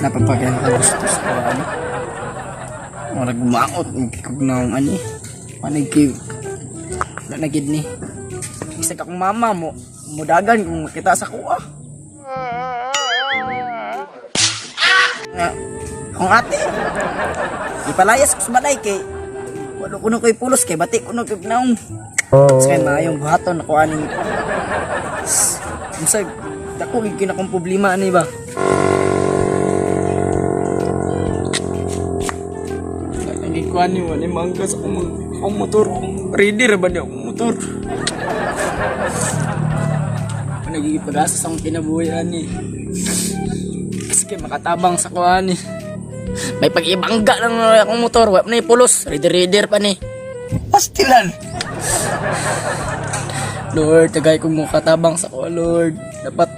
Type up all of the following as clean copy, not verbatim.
Napapagay ka gusto sa kuha ani. Murag maot kog naong ani. Panig kay wala na gid ni. Bisag akong mama mo mudagan kung makita sa kuha. Nga, akong ate. Ipalayas ko sa balay kay wala ko na ko'y pulos kay bati ko na ko'y naong. Sa kay maayong buhaton ako aning Bisag dako gid kay na akong problema ani ba. Ang ikuan ni wala mangga sa akong motor. Ready ra ba ni akong motor? Nagiging pag-asa sa akong kinabuhi ani. Kasi kay makatabang sa kuan ni. May pag-ibangga lang na akong motor, wa na pulos, ready ready pa ni. Pastilan. Lord, tagay kong makatabang sa kuan, Lord. Dapat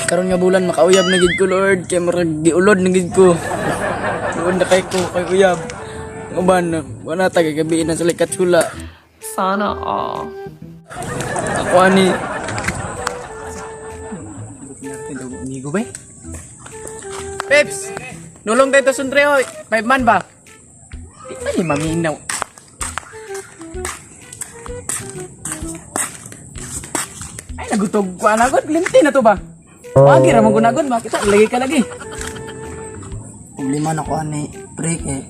karon nga bulan makauyab na gid ko, Lord, kay murag giulod na gid ko. Lord na kay ko kay uyab. Ang uban, wala ta kay gabi na sa katsula. Sana all. Ako ani. Amigo ba? Peps! Nulong tayo to sundre hoy. Five man ba? Di pa ni maminaw. Ay, nagutog ko anagod. Linti na to ba? Wagi ra man gunagod, makita lagi ka lagi. Problema na ko ani pre kay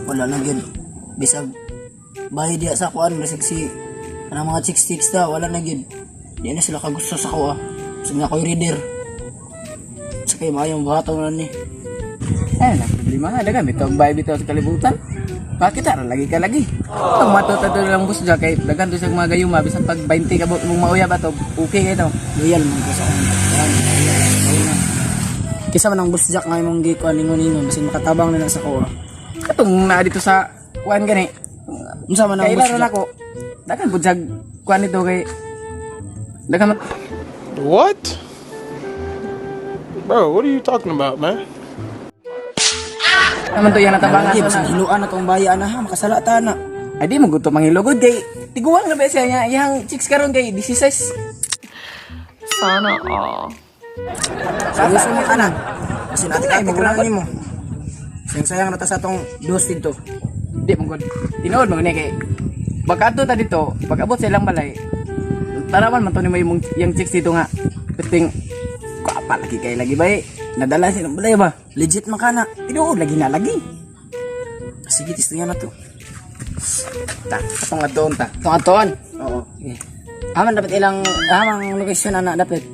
wala na gyud. Bisag bahay diya sa kuan bisag si anang mga chicks chicks ta wala na gyud. Di na sila kagusto sa kuha. Bisag nga ko'y reader. Sa kay maayong buhaton na ni. Ay, na problema nga dagan bitaw ang bahay bitaw sa kalibutan. Makita ra lagi ka lagi. Pag matuto to lang bus kay dagan to sa mga gayuma bisan pag 20 ka buok mong mauya ba to, okay kay to. Loyal man ko sa akong kuan. Loyal na. Kisa man ang boss Jack nga imong gikuan ningon-ningon bisan makatabang na lang sa kuha. Katong naa dito sa kuan gani. Unsa man ang Kay boss laro Jack? nako. Dagan pud sag kuan nito kay dagan What? Bro, what are you talking about, man? naman to yan natabangan Lagi sa bisan na. hiluan na tong bayan na ha makasala ta na. Ay di mo gusto mangilugod kay tiguang na ba siya nga iyang chicks karon kay 16. Sana all. Seryoso mo ka na. Kasi natin ate ka nimo. Sayang-sayang na ta sa atong dos dito. Di mo gud. Tinuod mo ni kay pagkadto ta dito, pag abot sa ilang balay, tarawan man to ni mo imong iyang chicks dito nga. Piting pa lagi kay lagi bay. Nadala silang balay ba? Legit man ka na. Tinuod lagi na lagi. Sige, tistingan na to. Ta, atong adtoon ta. Itong atoon. Oo. Aman dapat ilang, amang location ana dapat.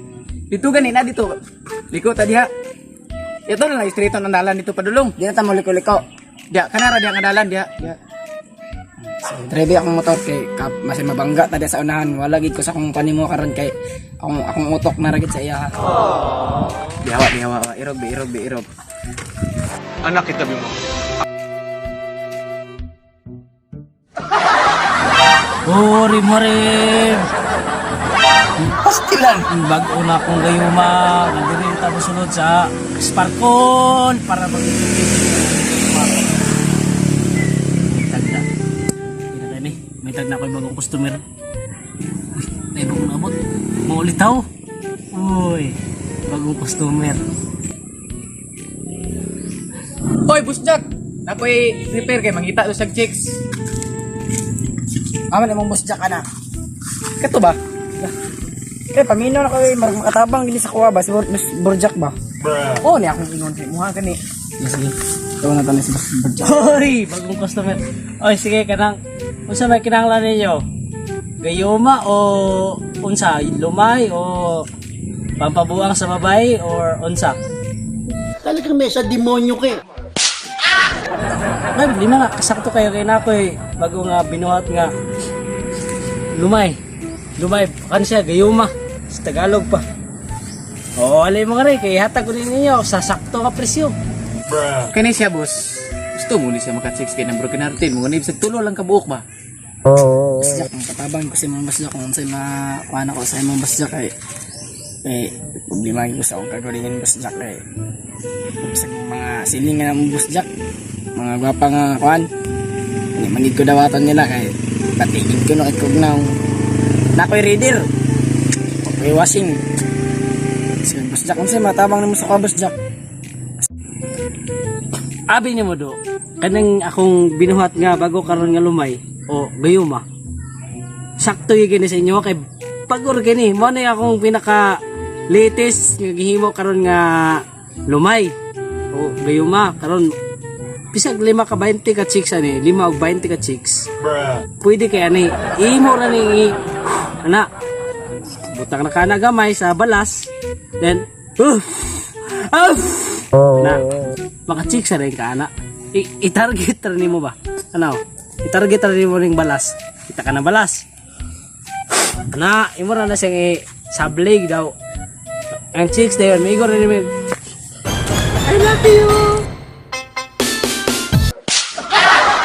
Dito gani na dito. Liko ta diha. Ito na lang straight ang dalan dito padulong. Di na ta mo liko-liko. Diha kanara diha nga dalan diha. Diha. Drive akong motor kay kap masin mabangga ta diha sa unahan. Wala gid ko sa akong panimo karon kay akong akong utok na ra gid sa iya. ha. Diha wa, diha wa, wa. Irog bi, irog bi, irog. Anak, itabi mo. Uri mo rin. Pastilan. Bago na akong gayuma. Nandito yung tapos sunod sa Sparkle para mag May tag na. Hindi na tayo, eh. May tag na ako yung bagong customer. Uy, tayo bagong abot. Maulitaw. Uy, bagong customer. Hoy, Busjak. Nakoy prepare kay mangita do sa chicks. Aman imong boss Jack ana. Kato ba? Kay paminaw na ko eh, marag makatabang gini sa kuha ba si Boss Borjak ba? Oo, ni akong ingon sa imuha kani. Sige, sige. Ikaw na tala si Boss Borjak. Hoy, bagong customer. Oy, sige kanang unsa may kinahanglan ninyo? Gayuma o unsa? Lumay o pampabuang sa babae or unsa? Talagang may sa demonyo ka eh. May problema nga, kasakto kayo kay nako eh. Bago nga binuhat nga lumay. Lumay, kan siya, gayuma. Sa Tagalog pa. Oo, alay mo nga rin, kay hatag ko rin ninyo, sasakto ka presyo. Kani siya, boss. Gusto mo ni siya maka-chicks kay nang broken hearted mo ni bisag tulo lang ka buok ba. Boss Jack, makatabang ko sa imong Boss Jack kung unsay makuha na ko sa imong Boss Jack kay eh problema gyud ko sa akong kagalingon Boss Jack kay bisag mga siling nga mong Boss Jack, mga gwapa nga kuan. Hindi man gid ko dawatan nila kay patigid ko no kay kugnaw. Nakoy reader. Ako'y washing. Sige, Boss Jack, unsa matabang nimo sa kuha, Boss Jack? Abi nimo do, kanang akong binuhat nga bago karon nga lumay o gayuma. Sakto gyud kini sa inyo kay pagor kini mo na akong pinaka latest nga gihimo karon nga lumay o gayuma karon bisag lima ka 20 ka chicks ani, lima og 20 ka chicks. Pwede kay ani imo ra ni ana butang na kana gamay sa balas, then uff uff na maka chicks ra rin ka ana. I-target ra nimo ba, ano, i-target ra nimo ning balas, kita ka na balas ana, imo ra na siyang i-sablig daw ang chicks, dayon migo ra nimo, "I love you."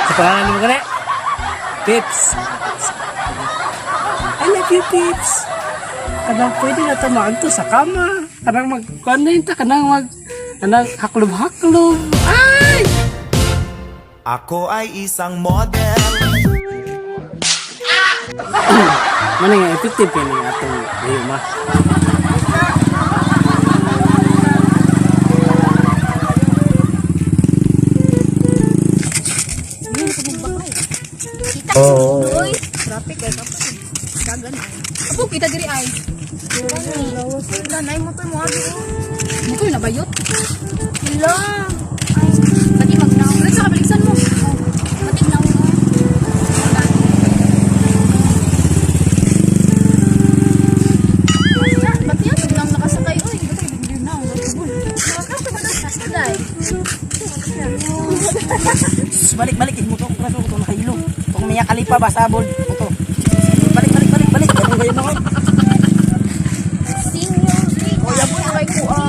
Sa pangalan nimo gani, Pips. "I love you, Pips." Kanang pwede na tamaan to sa kama. Kanang mag, kuan na yun ta, kanang mag, kanang haklob-haklob. Ay! Ako ay isang model. Mana nga effective kay ning atong gayuma. Kita sa oh. Traffic kay kapag. Dagan ay. Apo kita diri ay. Wala na mo to mo abi. Mo to nabayot. Hala. Ay, pati magnaw. Balik sa kabaliksan mo. Pati naw mo. Ba't yan? Biglang nakasakay. Uy, ba't ay biglang na? Nakasakay. Sus, balik balik mo to ko to nakahilo. Kung miya kalipa ba sabol mo to. Balik balik balik balik. Ganun kayo mo. Senyorita. O, yabo na kay kuha.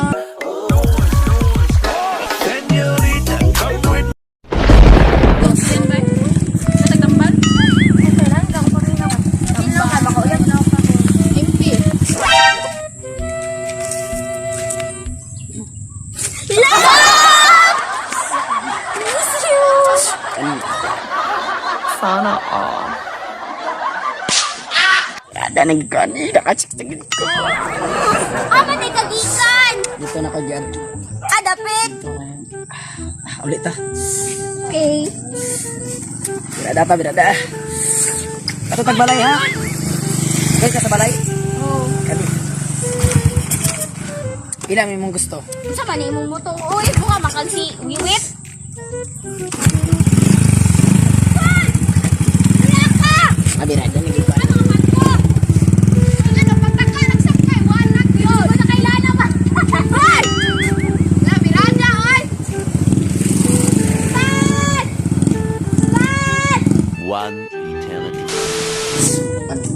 Natagtambal? Okay lang, ako pa rin ako. Tambal. Baka uyab na ako. MP. Love! Miss you! Sana all. Ada nagkani, nakachik sa gid ko. Ama ni kagikan! Dito na ko diyan. Ah, dapit! Ah, ulit ta. Okay. Birada pa, birada. Ato tagbalay ha. Kay ka sa balay. Oh. Kani. Pila may mong gusto? Unsa man imong moto? Uy, buka makag si Wiwit. Wala ka! Ah, birada na gid. Ano man ko? Wala pagtaka nagsakay, wala gyud. Wala kay lana ba? Hoy! La Miranda, oy! Tan! Tan! One eternity.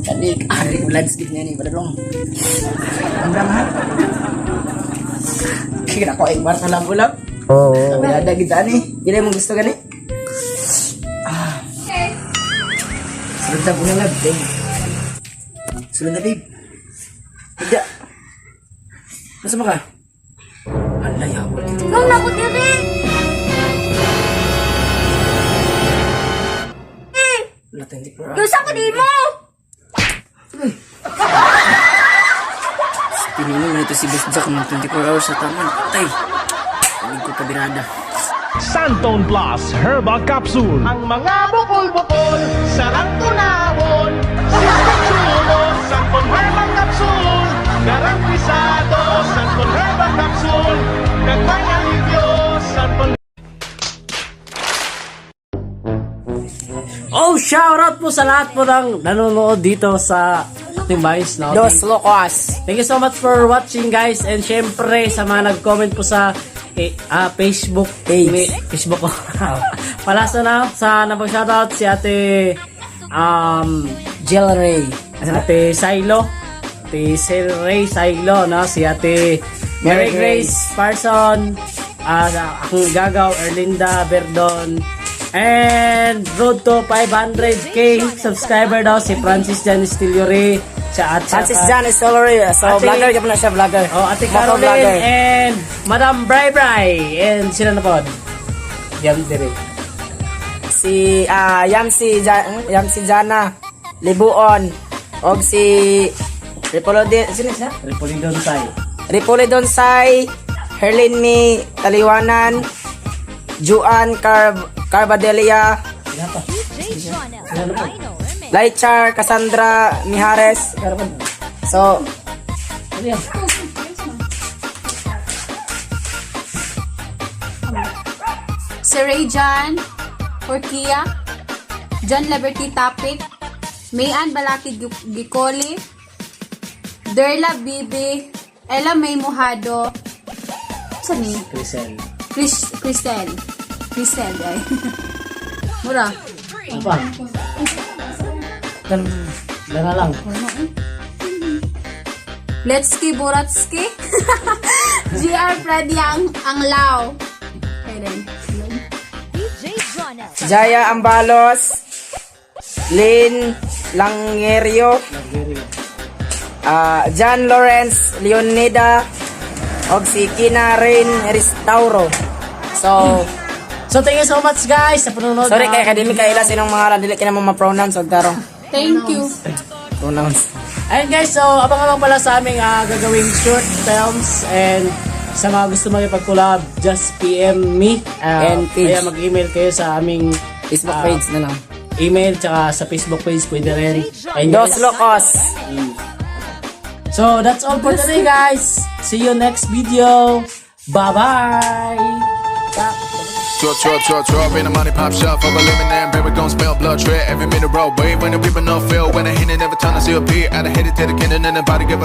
Kani, ari ulan gid nga ni padulong. Ang ha. Kira ko ay kwarta lang ulap. Oo. Birada gid ani. Pila mong gusto gani? Ah. Sunod na bunga lab, babe. Sunod na, babe. Higa. Nasa ba ka? Alay, hawa dito. Nung nako diri. Wala 24 hours. Gusto ko di mo. Pinili mo nito si Boss Jack ng 24 hours sa taman. Tay! Hindi ko kabirada. Santon Plus Herbal Capsule. Ang mga bukol-bukol, sarang tunawon. Sispetsulo, Santon Herbal Capsule. Garantisado, Santon Herbal Capsule. Nagmay alivio, Santon Oh, shout out po sa lahat po ng nanonood dito sa ating Vice, no? Dos Locos! Thank you so much for watching, guys, and syempre sa mga nag-comment po sa Facebook Page. Facebook ko. Pala sa na sa napag-shoutout si Ate Jill Ray. Ate Silo, Ate Sel Ray Silo, no? Si Ate Mary Mary Grace Parson, akong gagaw Erlinda Verdon, and road to 500K subscriber daw si Francis Jan Stiliore, siya at Francis Jan is sorry. So, vlogger ka na siya, vlogger. Oh, Ate Moto Caroline vlogger. and Madam Bray Bray and sila na po. Yan dire. Si Yamsi Jana Libuon og si Ripolo de, sino siya? Ripolidon Sai. Ripolo Donsay, Herlin Mi Taliwanan, Juan Carbadelia, Sila pa. Lightchar Cassandra Mijares. So, Ano yan? Si Ray John Porquia, John Liberty Topic, Mayan Balaki Gicoli, Derla Bibi, Ella May Mojado, saan ni? Crisel. Chris, Crisel. Crisel, ay. Mura. Ano pa? Dala lang. Letski Boratski. GR Freddy ang Lao. Okay din. Jaya Ambalos, Lynn Langerio, John Lawrence Leonida, og si Kina Rain Restauro. So, So thank you so much, guys, sa panonood. Sorry kay kadimi kaila sinong mga ngalan, dili kina mo ma-pronounce og tarong. Thank you. Pronounce. Ayun guys, so abang-abang pala sa aming gagawing short films and sa mga gusto makipag-collab, just PM me. And page. Kaya mag-email kayo sa aming Facebook page na lang. Email tsaka sa Facebook page pwede rin. Ayun, Dos guys. Locos. So that's all for today, guys. See you next video. Bye-bye! Drop, drop, drop, drop in the money pop shelf of a living and baby gon' smell blood trail every minute roll wave when the people no feel when I hit it every time I see a beat I hit it to the cannon and the body give a